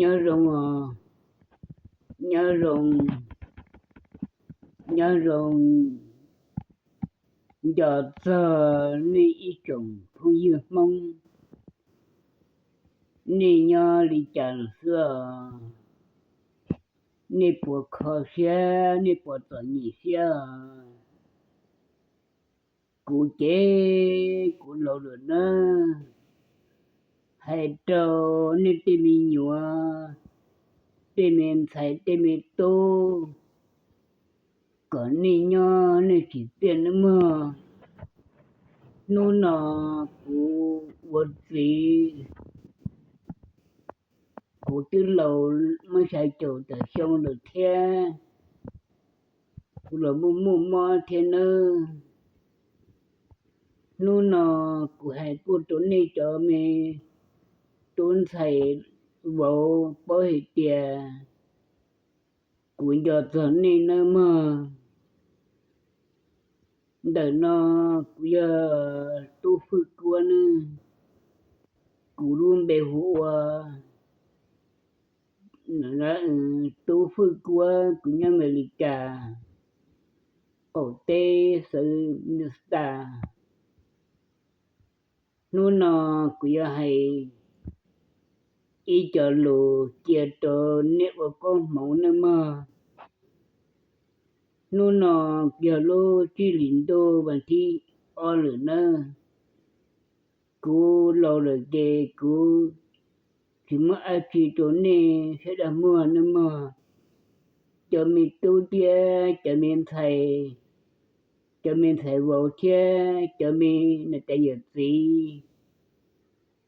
Nyob zoo, nyob zoo, nyob zoo nco txog nej ib tsoom phooj ywg Hmoob, nej nyob li cas lawm xwb os? Nej puas kho siab, nej puas txom nyem siab os? Kuv ces kuv laus lawm nawb. Hais rau nej tej me nyuam, tej me ntxhais tej me tub, kom nej nyob nej tsim txiaj nawb mog. Hnub no kuv ua txiv, kuv twb laus muaj xya caum tawm xyoo lawm thiab, kuv los muaj muaj mob thiab nawb. Hnub no kuv hais tuaj rau nej cov me tub ntxhais vauv paub hais tias kuv nco txog nej nawb mog. Ntawm no kuv yog Tub Fwj Kuab nawb. Kuv lub npe hu ua Tub Fwj Kuab, kuv nyob Amelikas qaum teb xeev Minnesota. Hnub no kuv yuav hais ib co lus cia rau nej ua koob hmoov nawb mog. Hnub no yog lub tsib hlis ntuj vas thib ob lawm nawb. Kuv laus lawm ces kuv tsis muab dab tsi rau nej saib dag muag nawb mog. Cov me tub thiab cov me ntxhais, cov me ntxhais vauv thiab cov me niam tais yawm txiv,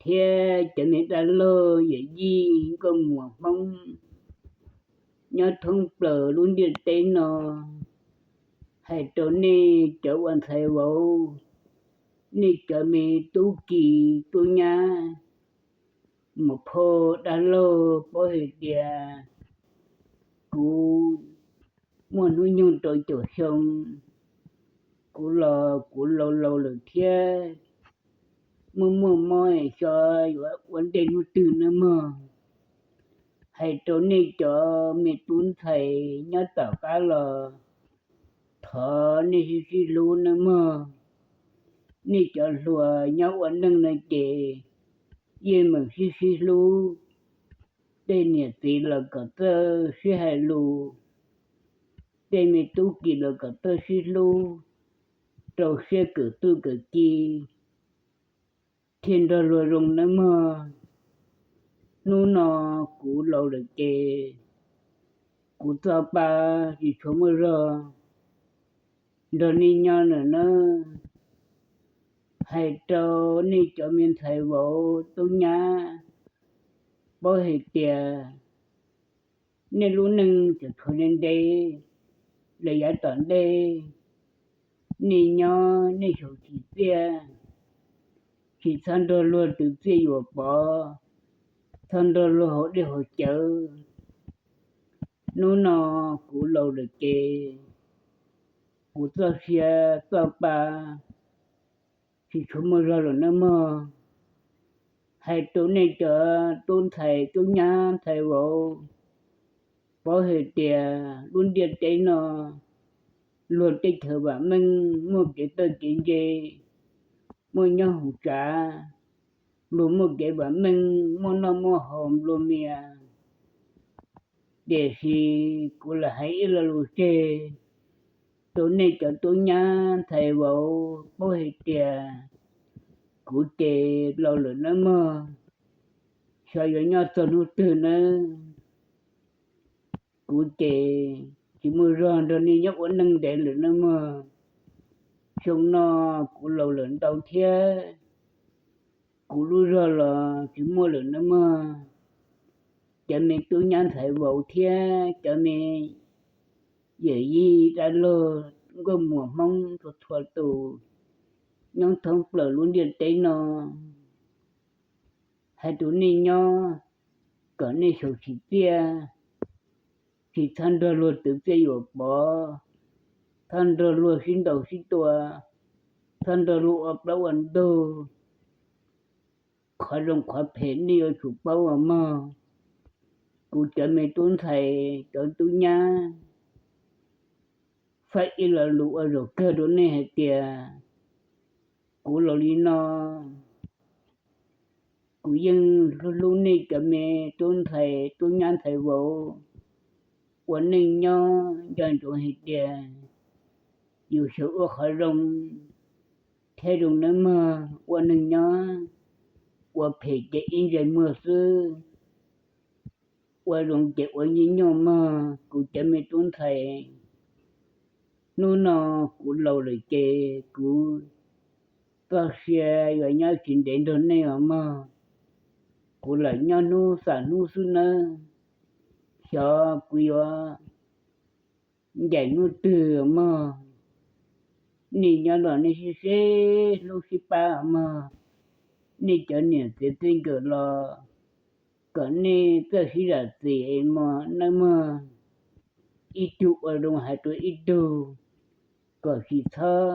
thiab cov me dab laug yawm yij nkauj muam Hmoob nyob thoob plaws lub ntiaj teb no, hais rau nej cov ua ntxhais vauv, nej cov me tub ki tub nyab, muam phauj dab laug paub hais tias kuv muaj hnub nyoog rau caum xyoo, kuv los kuv laus laus lawm thiab, muaj muaj mob xyov yuav ua ntej hnub twg nawb mog. Hais rau nej cov me tub ntxhais nyob tom qab los thov nej sib sib hlub nawb mog. Nej cov hluas nyob ua neej no ces yeej meem sib sib hlub. Tej niam txiv los kom txawj sib hais lus, tej me tub ki los kom txawj sib hlub, rau siab kawm txuj kawm ci thiaj nrog luag zoo nawb mog. Hnub no kuv laus lawm ces kuv txoj pa tsis tshua muaj zog nrog nej nyob lawm nawb. Hais rau nej cov me ntxhais vauv tub nyab paub hais tias nej lub neej tseem tshuav ntev ntev, lawm yav tom ntej nej nyob nej xyaum tsim txiaj, tsis txhob nrog luag twv txiaj yuam pov, txhob nrog luag haus dej haus cawv. Hnub no kuv laus lawm ces kuv txoj sia txoj pa tsis tshua muaj zog lawm nawb mog. Hais rau nej cov tub ntxhais tub nyab ntxhais vauv paub hais tias lub ntiaj teb no luag teb chaws vam meej, muaj kev txawj kev ntse, muaj nyob hoom tsav, luag muaj kev vam meej, muaj noj muaj haus nplua mias. Tiam sis kuv lam hais ib lo lus tseg rau nej cov tub nyab ntxhais vauv paub hais tias kuv ces laus lawm nawb mog, xyov yuav nyob txog hnub twg nawb. Kuv ces tsis muaj zog nrog nej nyob ua neej ntev lawm nawb mog. Xyoo no kuv laus lawm ntau thiab, kuv lub zog los tsis muaj lawm nawb mog. Cov me tub nyab ntxhais vauv thiab cov me yawm yij dab laug nkauj muam Hmoob txhua txhua tus nyob thoob plaws lub ntiaj teb no, hais rau nej nyob kom nej xyaum tsim txiaj, tsis txhob nrog luag twv txiaj yuam pov, txhob nrog luag sib ntaus sib tua, txhob nrog luag ua plaub ua ntug. Qhov zoo qhov phem nej yuav tsum paub os mog. kuv cov me tub ntxhais cov tub nyab faib ib lo lus ua zaum kawg rau nej hais tias kuv laus li no, kuv yeej hlub hlub nej cov me tub ntxhais tub nyab ntxhais vauv ua neej nyob nco ntsoov hais tias yus xyaum ua qhov zoo thiab zoo nawb mog. Ua neej nyob ua phem ces ib ntsais muag xwb, ua zoo ces ua nyuaj nyuaj mog kuv cov me tub ntxhais. Hnub no kuv laus lawm ces kuv txoj sia yuav nyob tsis ntev nrog nej os mog. Kuv lam nyob hnub xam hnub xwb nawb, xyov kuv yuav ncaim hnub twg mog. Nej nyob los nej sib sib hlub sib pab mog, nej cov niam txiv txij nkawm los kom nej txawj sib zam txim nawb mog. Ib tug ua zoo hais rau ib tug, kom tsis txhob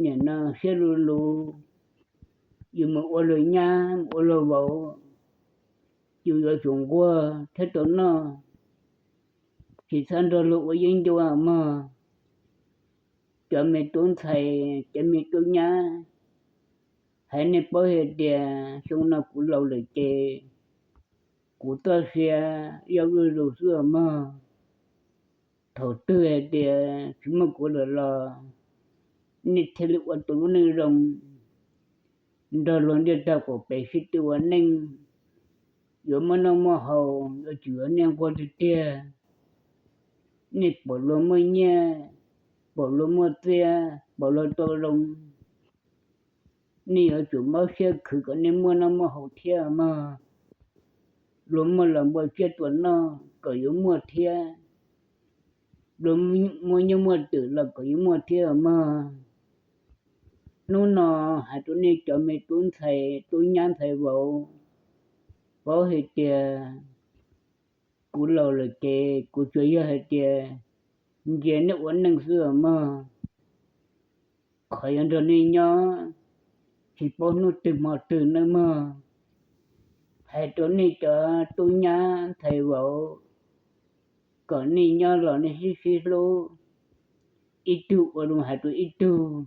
nim no siab luv luv, yus mus ua luag nyab mus ua luag vauv, yus yuav tsum nquag thiab tau noj, tsis txhob nrog luag ua yeeb ncuab mog. Cov me tub ntxhais cov me tub nyab, hais nej paub hais tias xyoo no kuv laus lawm ces kuv txoj sia yau zuj zus xwb mog. Thaum twg hais tias tsis muaj kuv lawm los nej thiaj li ua tau lub neej zoo, nrog luag ntiaj tag qaum pem sib tw ua neej, yuav muaj noj muaj haus yuav tsum yuav nej nquag tiag tiag. Nej pom luag muaj nyiaj, pom luag muaj txiaj, pom luag tau zoo, nej yuav tsum mob siab khwv kom nej muaj noj muaj haus thiab mog. Luag muaj los npua tsiab tua noj kom yuav muaj thiab, luag muaj nyob muaj twm los kom yuav muaj thiab mog. Hnub no hais rau nej cov me tub ntxhais tub nyab ntxhais vauv, paub hais tias kuv laus lawm ces kuv tsuas yog hais tias ntsia nej ua neej xwb mog. Qhov yuav nrog nej nyob tsis paub hnub twg hmo twg nawb mog. Hais rau nej cov tub nyab ntxhais vauv, kom nej nyob los nej sib sib hlub, ib tug ua zoo hais rau ib tug,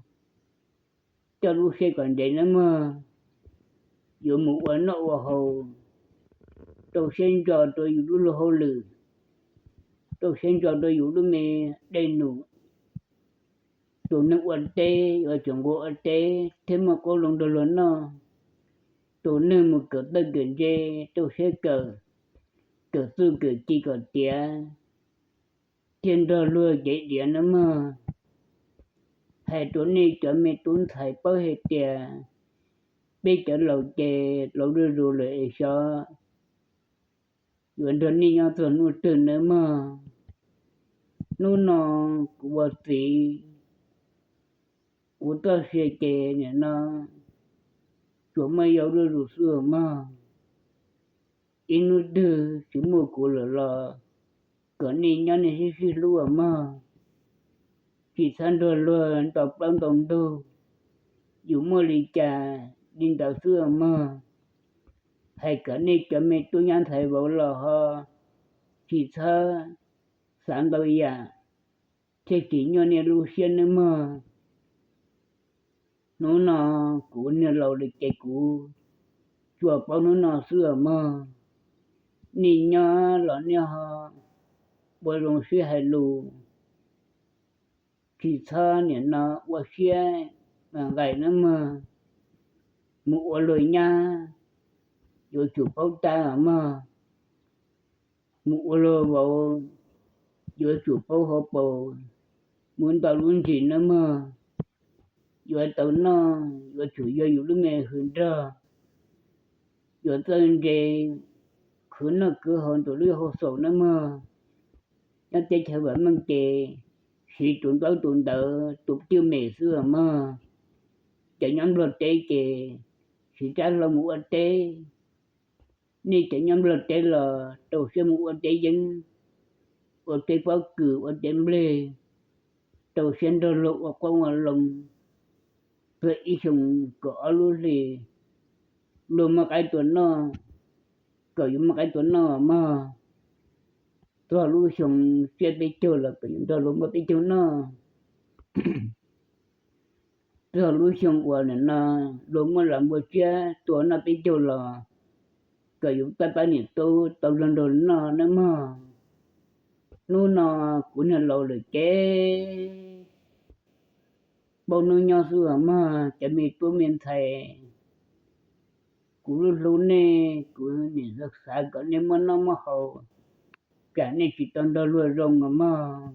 coj lub siab kom ntev nawb mog. Yuav mus ua noj ua haus, rau siab ntso rau yus lub luag hauj lwm, rau siab ntso rau yus lub me dej num. Tus neeg ua teb yuav tsum nquag ua teb thiab muaj qoob loo nrog luag noj. Tus neeg mus kawm txawj kawm ntse, rau siab kawm, kawm txuj kawm ci kom tiav, thiaj nrog luag cev diav nawb mog. Hais rau nej cov me tub ntxhais paub hais tias peb cov laus ces laus zuj zus lawm es xyov yuav nrog nej nyob txog hnub twg nawb mog. Hnub no kuv ua txiv, kuv txoj sia ces nim no tsuas muaj yau zuj zus xwb mog. Ib hnub twg tsis muaj kuv lawm los kom nej nyob nej sib sib hlub mog. Tsis txhob nrog luag nto plaub nto ntug, yus muaj li cas li ntawd xwb mog. Hais kom nej cov me tub nyab ntxhais vauv los ho tsis txhob xav ntau yam thiaj tsis nyuaj nej lub siab nawb mog. Hnub no kuv niag laus lawm ces kuv tsuas paub hnub no xwb mog. Nej nyob los nej ho ua zoo sib hais lus, tsis txhob nim no ua siab nqaim nawb mog. Mus ua luag nyab yuav tsum paub tab mog. Mus ua luag vauv yuav tsum paub hauv paus, mus nto lub ntsis nawb mog. Yuav tau noj yuav tsum yog yus lub me hws nrog, yuav txawj ntse khwv noj khwv haus ntawm lub hauv xaus nawb mog. Nyob teb chaws vam meej ces siv tus ntaub tus ntawv tus twj mem xwb mog. Cov nyob Nplog teb ces siv tsab hlau mus ua teb. Nej cov nyob Nplog teb los rau siab mus ua teb yeeb, ua teb pob kws ua teb nplej, rau siab nrog luag ua qoob ua loo. Txog ib xyoos kaum ob lub hlis, luag muaj qaib tua noj, kom yus muaj qaib tua noj mog. txog lub xyoo tsiab peb caug los kom yus nrog luag npua peb caug noj. Txog lub xyoo uas nim no luag muaj lag npua tsiab tua noj peb caug los kom yus pab pab niam tub tau luag nrog noj nawb mog. Hnub no kuv niag laus lawm ces npauj hnub nyob xwb os mog cov me tub me ntxhais. Kuv hlub hlub nej, kuv nim xav kom nej muaj noj muaj haus, tsam nej tsis tau nrog luag zoo os mog,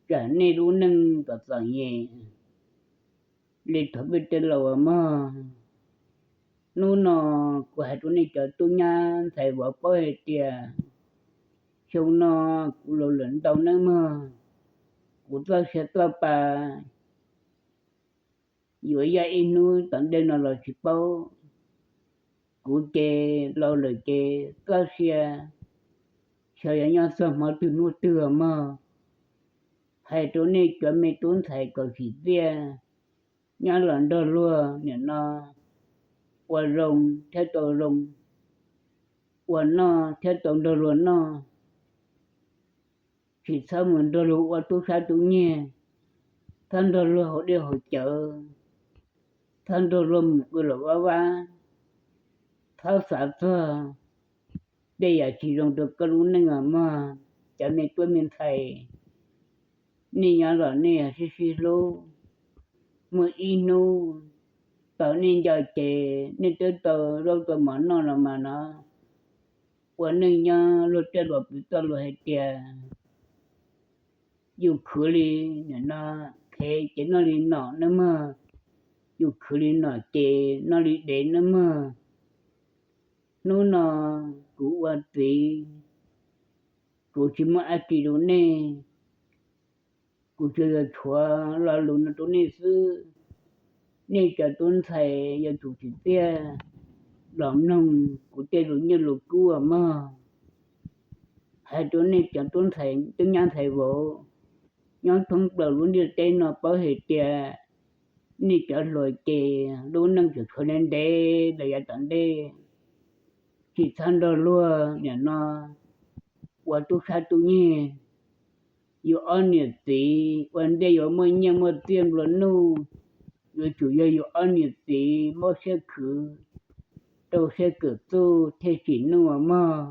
tsam nej lub neej kom txom nyem li thaum peb tej laus os mog. Hnub no kuv hais rau nej cov tub nyab ntxhais vauv paub hais tias xyoo no kuv laus lawm ntau nawb mog, kuv txoj sia txoj pa yuav yaj ib hnub tom ntej no los tsis paub. Kuv ces laus lawm ces txoj sia xyov yuav nyob txog hmo twg hnub twg os mog. Hais rau nej cov me tub ntxhais kom tsim txiaj, nyob los nrog luag nim no ua zoo thiab tau zoo, ua noj thiab tau nrog luag noj. Tsis txhob mus nrog luag ua tub sab tub nyiag, txhob nrog luag haus dej haus cawv, txhob nrog luag mus qw los vaj vab, txhob xav txog tej yam tsis zoo rau koj lub neej os mog. Cov me tub me ntxhais, nej nyob los nej sib sib hlub, muaj ib hnub tau nej nco ces nej twb tau zaub tau mov noj los mas no. Ua neej nyob luag tej luag piv txoj lus hais tias yus khwv li nim no qhev ces noj li nom nawb mog, yus khwv li nom ces noj li dev nawb mog. Hnub no kuv ua txiv, kuv tsis muaj dab tsi rau nej, kuv tsuas yog tshuav lo lus no rau nej xwb. Nej cov tub ntxhais yuav tsum tsim txiaj los mloog kuv tej lus nyiaj lus kub os mog. Hais rau nej cov tub ntxhais tub nyab ntxhais vauv nyob thoob plaws lub ntiaj teb no paub hais tias nej cov hluas ces lub neej tseem tshuav ntev ntev los yav tom ntej. Tsis txhob nrog luag nim no ua tub sab tub nyiag. Yus ob niam txiv ua ntej yuav muaj nyiaj muaj txiaj nplua nuj, yuav tsum yog yus ob niam txiv muab siab khwv, rau siab kawm txuj thiaj tsim nuj mog,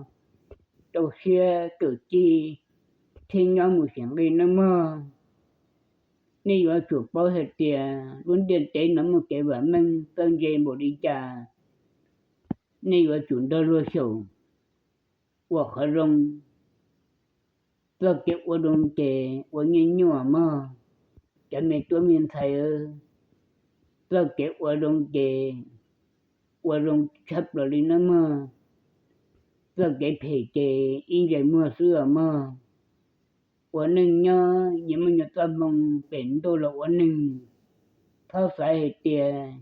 rau siab kawm ci thiaj nyob mus xiam nqi nawb mog. Nej yuav tsum paub hais tias lub ntiaj teb no muaj kev vam meej txawj ntse npaum li cas, nej yuav tsum nrog luag xyaum ua qhov zoo. Txoj kev ua zoo ces ua nyuaj nyuaj mog, cov me tub me ntxhais. Txoj kev ua zoo ces ua zoo tshaj plaws li nawb mog. Txoj kev phem ces ib ntsais muag xwb os mog. Ua neej nyob nyias muaj nyias txoj hmoo, pem ntuj los ua neeg. Txhob xav hais tias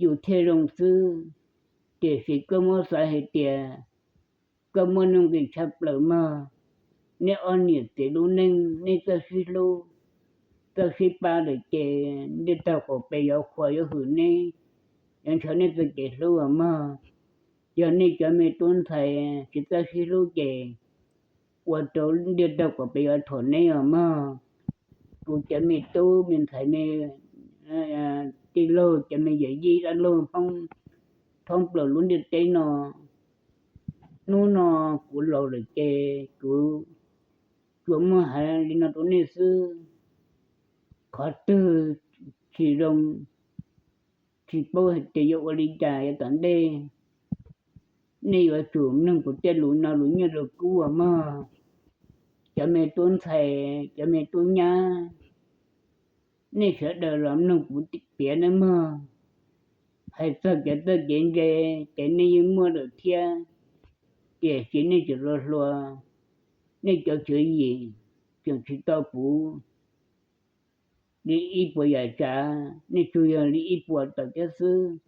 yus thiaj zoo xwb, tiam sis koj muab xav hais tias koj muaj nuj nqis tshaj plaws mog. Nej ob niam txiv lub neej nej txawj sib hlub, txawj sib pab lawm ces ntiaj teb qaum pes yuav qhuas yuav hwm neb, yuav ntshaw nej txoj kev hlub os mog. Yog nej cov me tub ntxhais tsis txawj sib hlub ces ua rau ntiaj teb qaum pes yuav thuam neb os mog. Kuv cov me tub me ntxhais me tij laug cov me yawm yij dab laug Hmoob thoob plaws lub ntiaj teb no, hnub no kuv laus lawm ces kuv tsuas muaj hais li no rau nej xwb. Qhov twg tsis zoo, tsis paub hais tias yuav ua li cas yav tom ntej, nej yuav tsum mloog kuv tej lus no lus nyiaj lus kub os mog. Cov me tub ntxhais cov me tub nyab, nej sawv daws los mloog kuv piav nawb mog. Hais txog kev txawj kev ntse ces nej yeej muaj lawm thiab, tiam sis nej tseem hluas hluas, nej cov tswv yim tseem tsis tau puv li ib puas yam tsav, nej tsuas yog li ib puas tawm thiab xwb.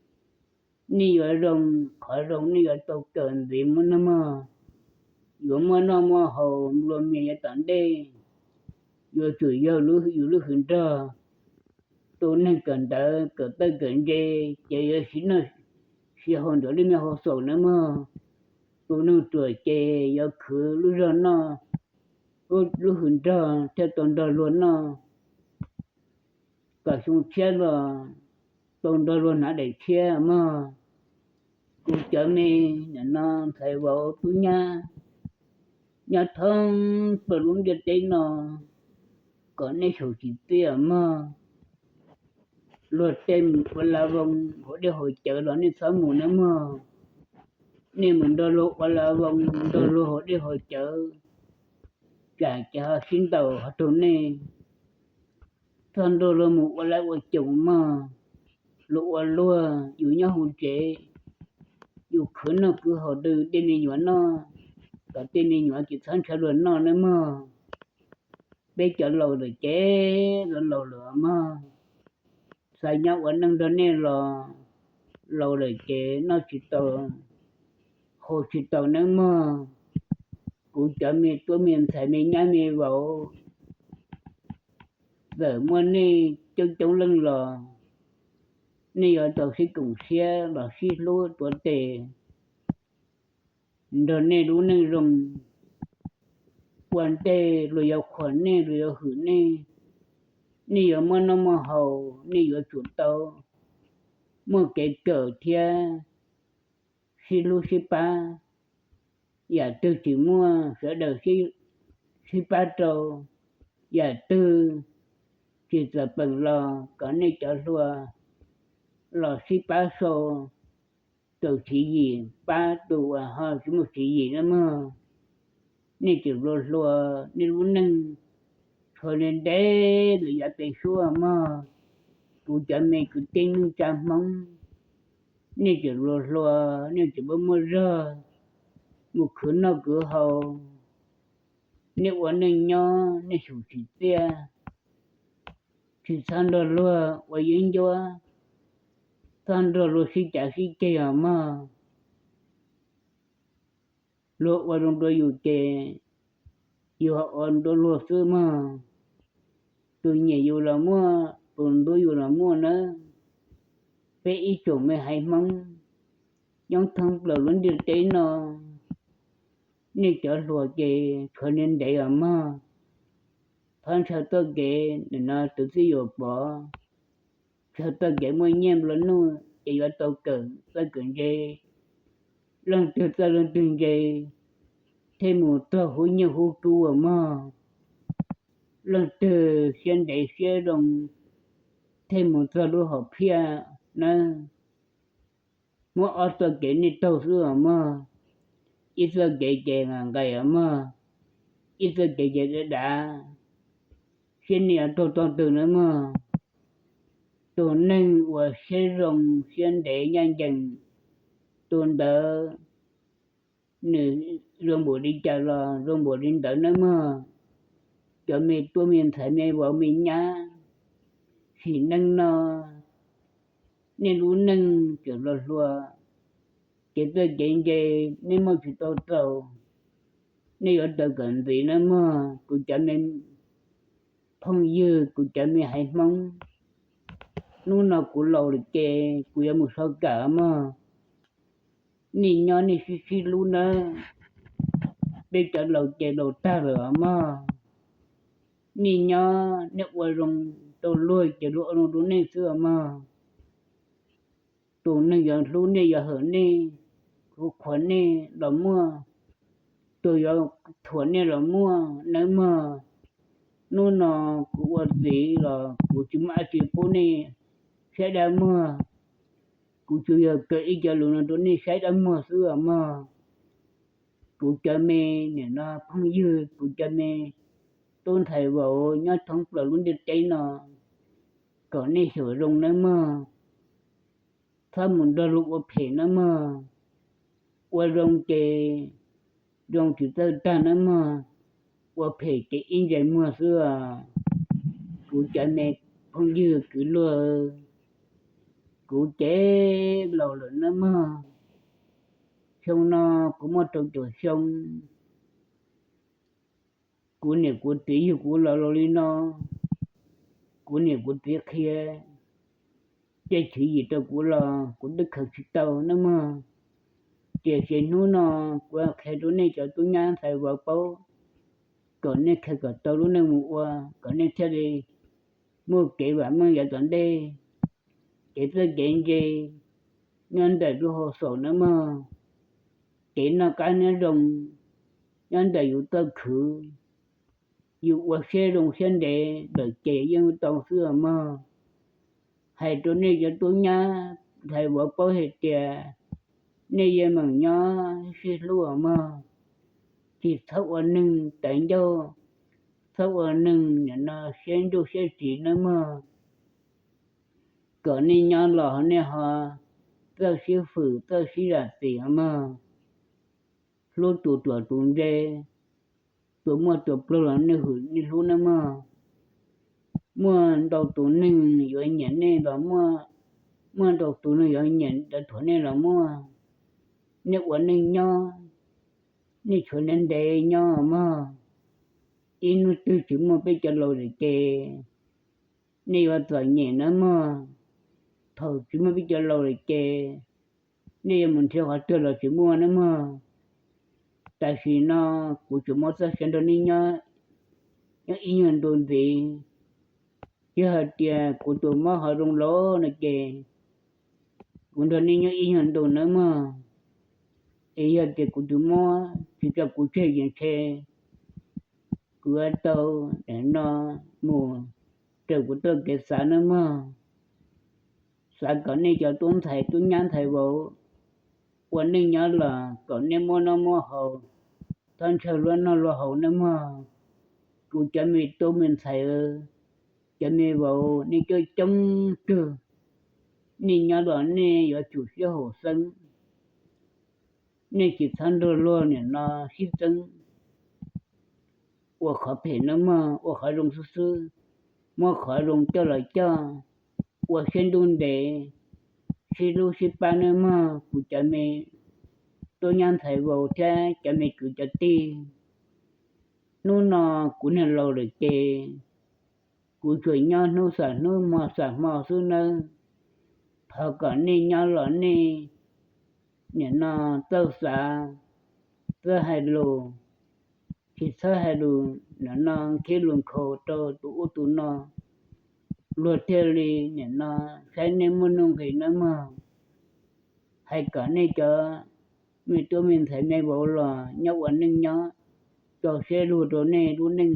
Nej yuav zoo, qhov zoo nej yuav tau kawm ntxiv mus nawb mog. Yuav muaj noj muaj haus nplua mias yav tom ntej, yuav tsum yog yus lub hwj nrog. Tus neeg kawm ntawv kawm txawj kawm ntse ces yuav siv noj siv haus ntawm lub me hauv xaum nawb mog. tus neeg ruam ces yuav khwv lub zog noj, lub hws nrog thiaj tau nrog luag noj, kom xyoo tshiab los tau nrog luag hnav daim tshiab mog. Kuv cov me nim no ntxhais vauv tub nyab nyob thoob plaws lub ntiaj teb no, kom nej xyaum tsis txiaj mog. Luag tej mus ua la voos hauv dej hauv cawv los nej txhob mus nawb mog. Nej mus nrog luag ua la voos nrog luag hauv dej hauv cawv, tsam ces ho sib ntaus ho raug nej. Txog nrog luag mus ua lab ua coos mog, luag ua luag, yus nyob hauv tsev, yus khwv noj khwv haus rau tej me nyuam noj, kom tej me nyuam ces txhob ntshaw luag noj nawb mog. Peb cov laus lawm ces los laus lawm mog, xav nyob ua neej nrog nej los, laus lawm ces noj tsis tau, haus tsis tau nawb mog. Kuv cov me tub me ntxhais me nyab me vauv, txawm muaj nej coob coob leej los nej yuav tau sib koom siab los sib hlub tuav tes nrog nej lub neej zoo. Ua ntej luag yuav qhuas nej, luag yuav hwm nej, nej yuav muaj noj muaj haus, nej yuav tsum tau muaj kev kawm thiab sib hlub sib pab. Yam twg tsis muaj sawv daws sib pab rau, yam twg tsis txawm peem los kom nej cov hluas los sib pab sau, tus tswv yim pab tus uas ho tsis muaj tswv yim nawb mog. Nej tseem hluas hluas, nej lub neej tshuav li ntev lawm yav pem suab mog. Kuv cov me kwv tij neej tsa Hmoob, nej tseem hluas hluas, nej tseem muaj muaj zog mus khwv noj khwv haus. Nej ua neej nyob nej xyum tsis txiaj, tsis txhob nrog luag ua yeeb ncuab, txhob nrog luag sib cav sib ceg os mog. Luag ua zoo rau yus ces yus ho ua rau luag xwb mog. Tus nyiam yus los muaj, tus ntxub yus los muaj nawb. Peb ib tsoom me haiv Hmoob nyob thoob plaws lub ntiaj teb no, nej cov hluas ces tshuav li ntev os mog. Txhob ntshaw txoj kev nim no tus txij yuav pov, ntshaw txoj kev muaj nyiaj nplua nuj ces yuav tau kawm txawj kawm ntse. Leej twg txawj leej twg ntse thiaj mus txog hub nyiaj hub kub os mog. Leej twg siab ntev siab zoo thiaj mus txog lub hom phiaj nawb. Muab ob txoj kev nej taug xwb os mog. Ib txoj kev ces nqaim os mog, ib txoj kev ces dav dav, seb nej yuav taug txoj twg nawb mog. Tus neeg uas siab zoo siab ntev ncaj ncees, tus ntawd nws zoo npaum li cas los zoo npaum li ntawd nawb mog. Cov me tub me ntxhais me vauv me nyab, sim neej no nej lub neej tseem hluas hluas, kev txawj kev ntse nej muaj tsis tau txaus, nej yuav tau kawm ntxiv nawb mog kuv cov me phooj ywg, kuv cov me haiv Hmoob. Hnub no kuv laus lawm ces kuv yuav mus sau kam mog. Nej nyob nej sib sib hlub nawb, peb cov laus ces laus tag lawm os mog. Nej nyob nej ua zoo rau luag ces luag ua zoo rau nej xwb os mog. Tus neeg yuav hlub nej yuav hwm nej, tus qhuas nej los muaj, tus yuav thuam nej los muaj nawb mog. Hnub no kuv ua txiv los kuv tsis muaj dab tsi pub nej saib dab muag, kuv tsuas yog kawm ib co lus no rau nej saib dab muag xwb os mog. Kuv cov me nim no phooj ywg, kuv cov me tub ntxhais vauv nyob thoob plaws lub ntiaj teb no, kom nej xyaum zoo nawb mog. Txhob mus nrog luag ua phem nawb mog. Ua zoo ces zoo tsis txawj tag nawb mog, ua phem ces ib ntsais muag xwb os. Kuv cov me phooj ywg kwv luag, kuv ces laus lawm nawb mog. Xyoo no kuv muaj rau caum xyoo. Kuv niam kuv txiv yug kuv los laus li no, kuv niam kuv txiv qhia tej tswv yim rau kuv los kuv twb khaws tsis tau nawb mog. Tiam sis hnub no kuv qhia rau nej cov tub nyab ntxhais vauv paub, kom nej khaws kom tau lub neej mus ua, kom nej thiaj li muaj kev vam meej yav tom ntej. Kev txawj kev ntse nyob ntawm lub hauv xaum nawb mog. Kev noj qab nyob zoo nyob ntawm yus txoj khwv. Yus ua siab zoo siab ntev lawm ces yeej tau xwb os mog. Hais rau nej cov tub nyab ntxhais vauv paub hais tias nej yeej meem nyob sib hlub os mog. Tsis txhob ua neeg tawv ncauj, txhob ua neeg nim no siab nruj siab tsiv nawb mog. Kom nej nyob los nej ho txawj sib fwm txawj sib zam txim os mog. Hlub tus ruam tus ntse, tus muaj tus pluag los nej hwm nej hlub nawb mog. Muaj ntau tus neeg yuav nyiam nej los muaj, muaj ntau tus neeg yuav nyiam cov thuam nej los muaj. Nej ua neej nyob, nej tshuav ntev ntev nyob mog. Ib hnub twg tsis muaj peb cov laus lawm ces nej yuav txom nyem nawb mog. Thaum tsis muaj peb cov laus lawm ces nej yuav mus nrhiav qhov twg los tsis muaj nawb mog. Tam sim no kuv tsuas muab txoj sia nrog nej nyob, nyob ib nyuag ntu ntxiv. Yog hais tias kuv tus mob ho zoo lawm no ces kuv nrog nej nyob ib nyuag ntu nawb mog. Es yog tias kuv tus mob tsis tso kuv tseg ces ntshe kuv yuav tau no mus raws kuv txoj kev xav nawb mog. Xav kom nej cov tub ntxhais tub nyab ntxhais vauv ua neej nyob los kom nej muaj noj muaj haus, txhob ntshaw luag noj luag haus nawb mog. Kuv cov me tub me ntxhais, cov me vauv nej coob coob tug, nej nyob los nej yuav tsum sib haum xeeb. Nej tsis txhob nrog luag nim no sib txeeb, ua qhov phem nawb mog, ua qhov zoo xwb xwb, muab qhov zoo coj los coj, ua siab ntuj ntev, sib hlub sib pab nawb mog kuv cov me tub nyab ntxhais vauv thiab cov me kwv cov tij. Hnub no kuv niag laus lawm ces kuv tsuas nyob hnub xam hnub hmo xam hmo xwb nawb. Thov kom nej nyob los nej nim no txawj xav, txawj hais lus, tsis txhob hais lus nim no khib lus nkhaus rau tus ub tus no, luag thiaj li nim no saib nej muaj nuj nqis nawb mog. Hais kom nej cov me tub me ntxhais me vauv los nyob ua neej nyob, tso siab luag rau nej lub neej.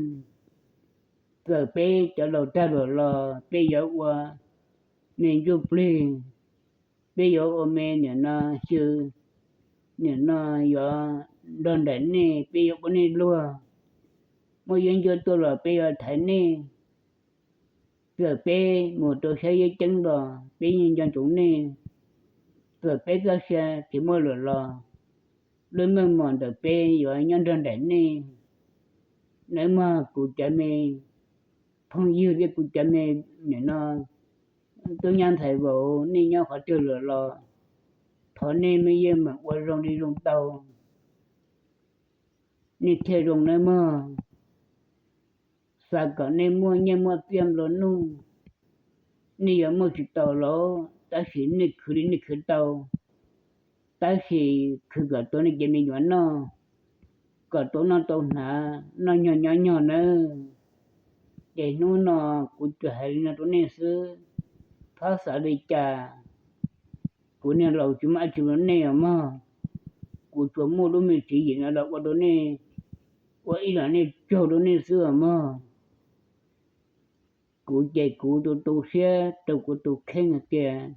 Txawm peb cov laus tag lawm los peb yuav ua me ntsuj plig, peb yuav ua me nim no xyw, nim no yuav nrog nraim nej, peb yuav ua nej luag. Muaj yeeb ncuab tuaj los peb yuav thaiv nej. Txawm peb mus rau sab yeeb ceeb los peb yeej nco ntsoov nej. Txawm peb txoj sia tsis muaj lawm los lub meej mom ntawm peb yuav nyob nrog nraim nej. Nawb mog kuv cov me phooj ywg thiab kuv cov me nim no tub nyab ntxhais vauv, nej nyob qhov twg lawm los thov nej me yeej meem ua zoo li zoo tau, nej thiaj zoo nawb mog. Xav kom nej muaj nyiaj muaj txiaj nplua nuj, nej yuav muaj tsis tau los tab sis nej khwv li nej khwv tau, tab sis khwv kom tau nej cov me nyuam noj, kom tau noj tau hnav, noj nyog nyob nyog nawb. Ces hnub no kuv tsuas hais li no rau nej xwb, txhob xav li cas. Kuv niag laus tsis muaj dab tsi rau nej os mog. Kuv tsuas muaj lub me tswv yim no los ua rau nej, ua ib los nej tsaug rau nej xwb os mog. Kuv ces kuv tu tu siab rau kuv tus kheej hais tias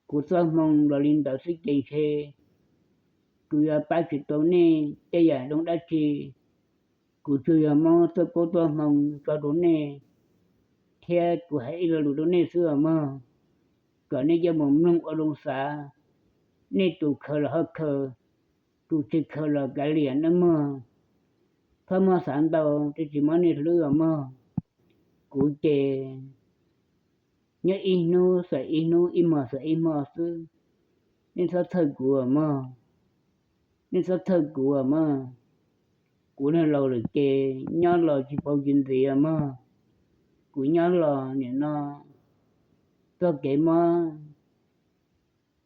kuv txoj hmoo los li ntawd xwb ces ntshe kuv yuav pab tsis tau nej tej yam zoo dab tsi. Kuv tsuas yog muab txoj koob txoj hmoo tso rau nej, thiab kuv hais ib lo lus rau nej xwb os mog, kom nej coj mus mloog ua zoo xav. Nej tus khaws los ho khaws, tus tsis khaws los kav liam nawb mog. Txhob muab xav ntau, twb tsis muab nej hlwb os mog. Kuv ces nyob ib hnub xam ib hnub, ib hmo xam ib hmo xwb. Nej txhob txhawj kuv os mog, nej txhob txhawj kuv os mog. Kuv niag laus lawm ces nyob los tsis pauv tsis ntxiv os mog. Kuv nyob los nim no txoj kev mob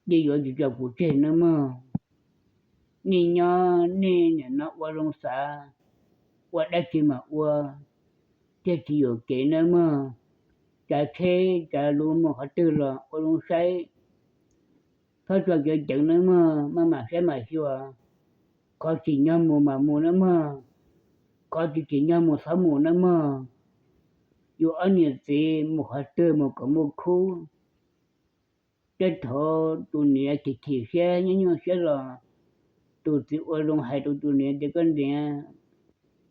yeej yuav tsis tso kuv tseg nawb mog. nej nyob nej nim no ua zoo xav, ua dab tsi mas ua, thiaj tsis yuam kev nawb mog. Tsav tsheb tsav luv mus qhov twg los ua zoo saib, txhob tso cov ceev nawb mog, maj mam saib mam xyuas. Qhov tsim nyog mus mas mus nawb mog, qhov tsis tsim nyog mus txhob mus nawb mog. Yuav ob niam txiv mus qhov twg mus kom muaj khub. Tej thaum tus niam chim chim siab nyuaj nyuaj siab los tus txiv ua zoo hais rau tus niam tias, koj niam,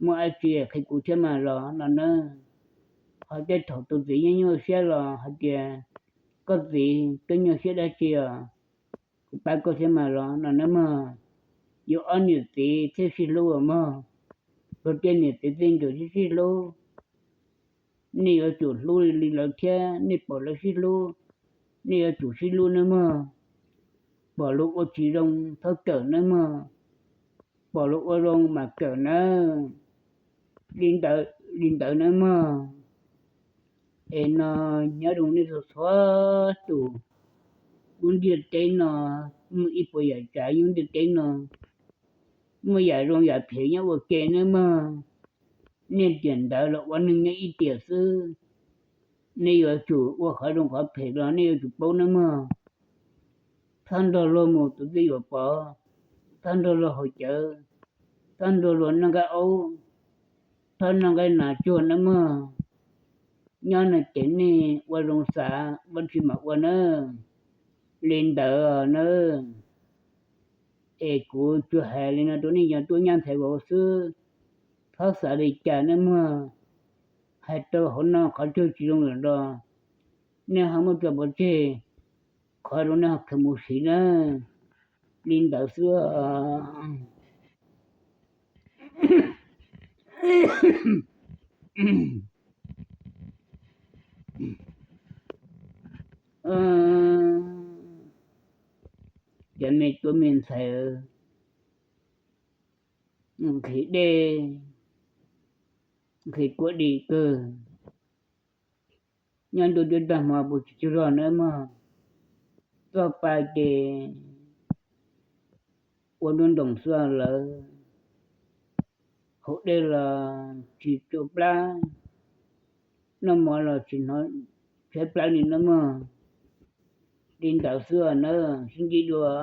muaj dab tsi qhia kuv thiab mas los no nawb. Ho tej thaum tus txiv nyuaj nyuaj siab los hais tias, koj txiv, koj nyuaj siab dab tsi os, kuv pab koj thiab mas los no nawb mog. Yuav ob niam txiv thiaj sib hlub mog, luag tej niam txiv txiv ntxawm thiaj sib hlub. Nej yuav tsum hlub li lawv thiab, nej pom lawv sib hlub, nej yuav tsum sib hlub nawb mog. Pom luag ua tsis zoo txhob kawm nawb mog, pom luag ua zoo mas kawm nawb. Li ntawd nawb mog. Es no nyob zoo nej txhua txhua tus. Lub ntiaj teb no muaj ib puas yam tsav, lub ntiaj teb no muaj yam zoo yam phem nyob ua ke nawb mog. Nej tiam ntawd los ua neeg nyob ib tiam xwb, nej yuav tsum ua qhov zoo qhov phem los nej yuav tsum paub nawb mog. Txhob nrog luag mus tus twg yuav pom, txhob nrog luag haus cawv, txhob nrog luag noj nqaij aub, txhob noj nqaij nas tsuag nawb mog. Nyob no ces nej ua zoo xav ua tsi mam ua nawb. Li ntawd nawb. Es kuv tsuas hais li no rau nej cov tub nyab ntxhais vauv xwb, txhob xav li cas nawb mog. Hais rau hauv no qhov twg tsis zoo lawm los nej ho muab tso pov tseg, qhov zoo nej ho khaws mus siv nawb. Li ntawd xwb. Cov me tub me ntxhais, nqhis dej, nqhis kuab dib kawg, nyob ntuj twb tag hmo puas tsis tsaug zog nawb mog. Txoj pa ces ua nruab nroos xwb lawm, haus dej los tsis tshuav plab, noj mov los tsis hnov tshuav plab li nawb mog. Li ntawd xwb nawb, sib ntsib dua.